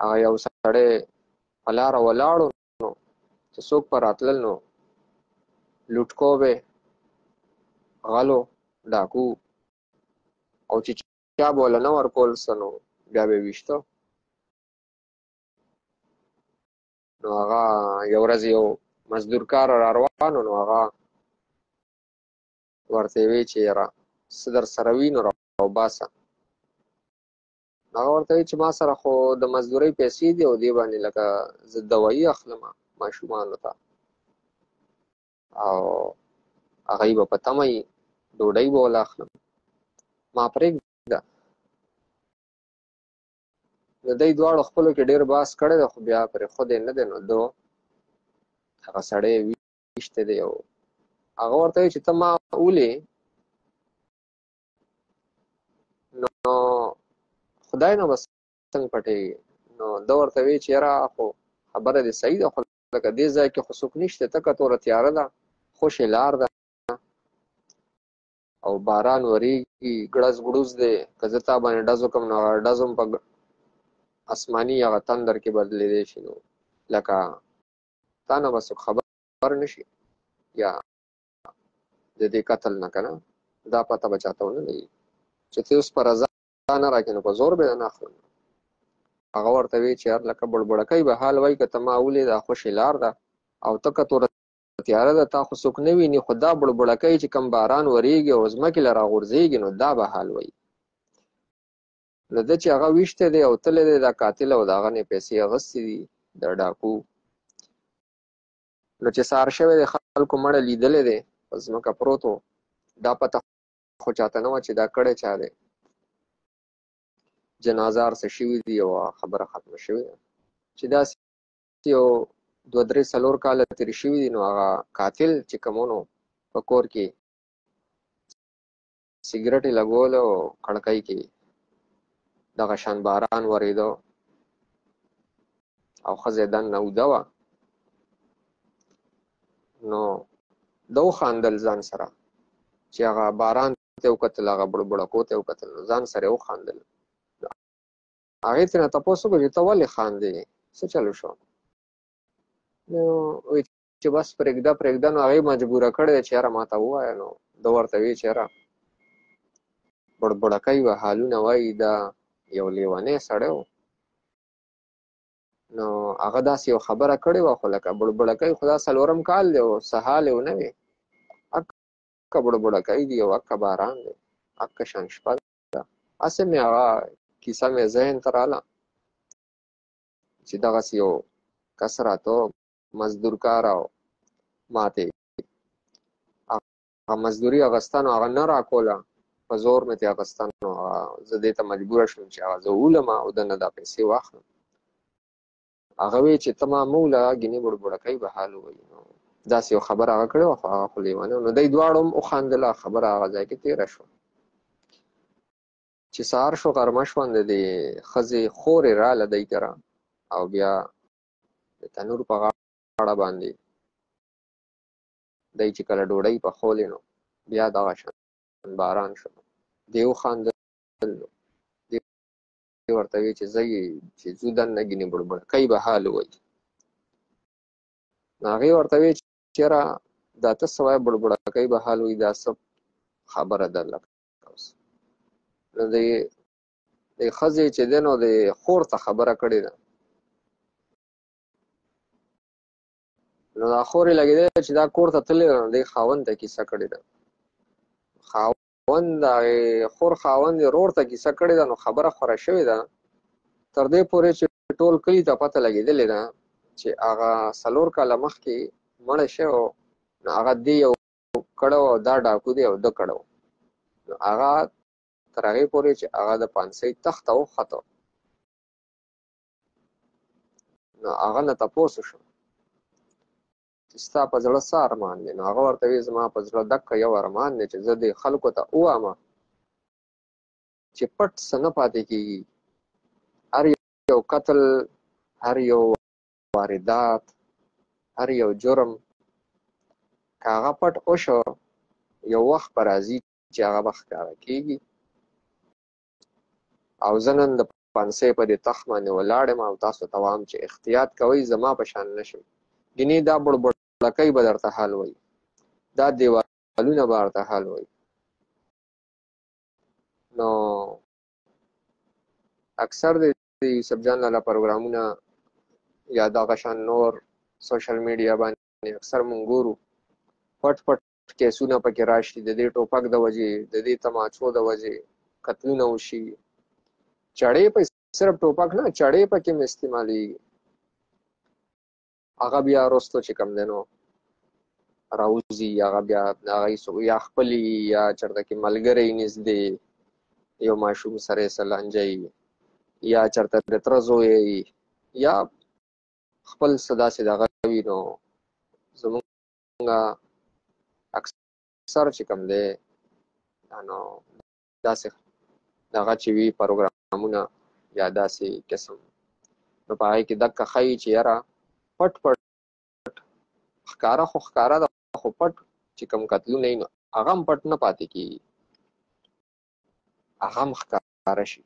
هغه یو سړی په لاره ولاړو، نو چې څوک په راتلل نو لوټکو به، غلو، ډاکو، او چې چا به له نه ورکول څه نو بیا به یې ویشته. نو هغه یو ورځ یو مزدورکار را روان، نو هغه ورته وی چې یاره څه در سره وي نو راوباسه. هغه ورته وی چې ما سره خو د مزدورۍ پیسې دي او دې باندې لکه زه دوایي اخلم ماشومانو ته، او هغوی به په تمه وي، ډوډۍ به وله اخلم، ما پرېږده. نو دی دواړو خپلو کې ډېر باس کړی دی، خو بیا پرېښودی نه دی. نو ده هغه سړی ویشتی دی او هغه ورته وایي چې ته ما ولې، نو خدای نه بس څنګه پټېږي. نو ده ورته وایي چې یاره خو خبره دې صحیح ده، خو لکه دې ځای کې خو څوک نشته، تکه توره تیاره ده، خوشې لار ده او باران وریږي، ګړز ګړوز دی، که زه تا باندې ډز وکړم نو هغه ډز هم په آسماني هغه تندر کې بدلېدی شي، نو لکه تا نه به څوک خبر نه شي یا د دې قتل نه که نه، دا پته به چاته ونه لګي چې ته اوس په رضا نه راکې نو په زور به نه اخلم. هغه ورته وی چې یار لکه بړبړکۍ به حال وای، که ته ما ولې دا خوشې لار ده او تکه توره تیاره ده، تا خو څوک نه ویني، خو دا بړبړکۍ چې کوم باران وریږي او ځمکې له راغورځېږي نو دا به حال وای. نو ده چې هغه ویشتی دی او تللی دی دا قاتل او د هغه نه پیسې اخیستې دي د ډاکو. نو چې سهار شوی دی خلکو مړی لیدلی دی په ځمکه پروت و، دا پته خو چاته نه وه چې دا کړی چا دی. جنازه هر څه شوي دي او خبره ختمه شوې ده. چې داسې یو 2 3 4 کاله تېر شوي دي، نو هغه قاتل چې کوم و نو په کور کې سګرټ یې لګول او کړکۍ کې دغه شان باران ورېده او ښځه یې دننه اوده وه. نو ده وخاندل ځان سره چې هغه باران ته یې وکتل، هغه بړبړکو ته یې وکتل، نو ځان سره یې وخاندل. هغې ترېنه تپوس وکړو چې ته ولې خاندې، څه چل وشو؟ نو وایي چې بس پرېږده پرېږده. نو هغې مجبوره کړی دی چې یاره ما ته ووایه. نو ده ورته ویې چې یاره بړبړکۍ به حالونه وایي، دا یو لیونی سړی و، نو هغه داسې یو خبره کړې وه، خو لکه بړبړکۍ خو دا څلورم کال دی او څه حال یې ونه وي، اکه بړبړکۍ دی او اکه باران دی، اکه شان شپه ده. هسې مې هغه کیسه مې ذهن ته راله چې دغسې یو کس راته مزدورکار او ماته هغه مزدوري اخیسته، نو هغه نه راکوله، په زور مې ترې اخیسته، نو هغه زه دې ته مجبوره شوم چې هغه زه وولم او ده نه دا پیسې واخلم. هغه وی چې ته ما مه وله، ګینې بړبړکۍ به حال ووایي. نو داسې یو خبره هغه کړې وه، خو هغه خو لیونی و. نو دی دواړو هم وخاندله، خبره هغه ځای کې تېره شوه. چې سهار شو غرمه شوه، د دې ښځې خور یې راله دی کره او بیا د تنور په غاړه باندې دی چې کله ډوډۍ پخولې نو بیا دغه شان باران شو، دی وخاندل. نو دی ورته وی چې زه یې چې ځو دننه ګینې بړبړکۍ به حال ووایي. نو هغې ورته وی چې یاره دا ته څه وایې بړبړکۍ به حال وایي، دا څه خبره ده لکه اوس. نو د ښځې چې دی نو د خور ته خبره کړې ده، نو دا خور یې لګېدلې چې دا کور ته تللې ده، نو دې خاوند ته کیسه کړې ده، خاوند هغې خور خاوند یې ورور ته کیسه کړې ده، نو خبره خوره شوې ده تر دې پورې چې ټول کلي ته پته لګېدلې ده چې هغه 4 کاله مخکې مړی شوی و، نو هغه دې یو کړی او دا ډاکو دی او ده کړی و. نو هغه تر هغې پورې چې هغه د پانسۍ تخت ته وخته، نو هغه نه تپوس وشو چې ستا په زړه څه ارمان دی؟ نو هغه ورته وی زما په زړه دکه یو ارمان دی چې زه دې خلکو ته ووایم چې پټ څه نه پاتې کېږي، هر یو قتل، هر یو واردات، هر یو جرم که هغه پټ وشو یو وخت به راځي چې هغه به ښکاره کېږي. او زه نن د پانسۍ په دې تخت باندې ولاړ یم او تاسو ته وایم چې احتیاط کوئ، زما په شان نه شئ، ګینې دا بړبړکۍ به درته حال وایي، دا دیوالونه به درته حال وایي. نو اکثر د یوسف جان لالا پروګرامونه یا دغه شان نور سوشل میډیا باندې اکثر مونږ ګورو، پټ پټ کیسونه پکې راشي، د دې ټوپک د وجې، د دې تماچو د وجې قتلونه وشي. چړې په صرف ټوپک نه، چړې پکې هم استعمالېږي. هغه بیا وروستو چې کوم دی نو راوځي، هغه بیا هغه یا خپلې یا چېرته کې ملګری نږدې یو ماشوم سره یې څه لانجه وي، یا چېرته د تره زوی وي، یا خپل څه داسې دغه وي. نو زمونږ اکثر چې کوم دی نو داسې دغه چې وي پروګرامونه یا داسې قسم، نو په هغې کې دقه ښیي چې یاره پټ پټ ښکاره خو ښکاره ده، خو پټ چې کوم قتلونه وي نو هغه هم پټ نه پاتې کېږي، هغه هم ښکاره شي.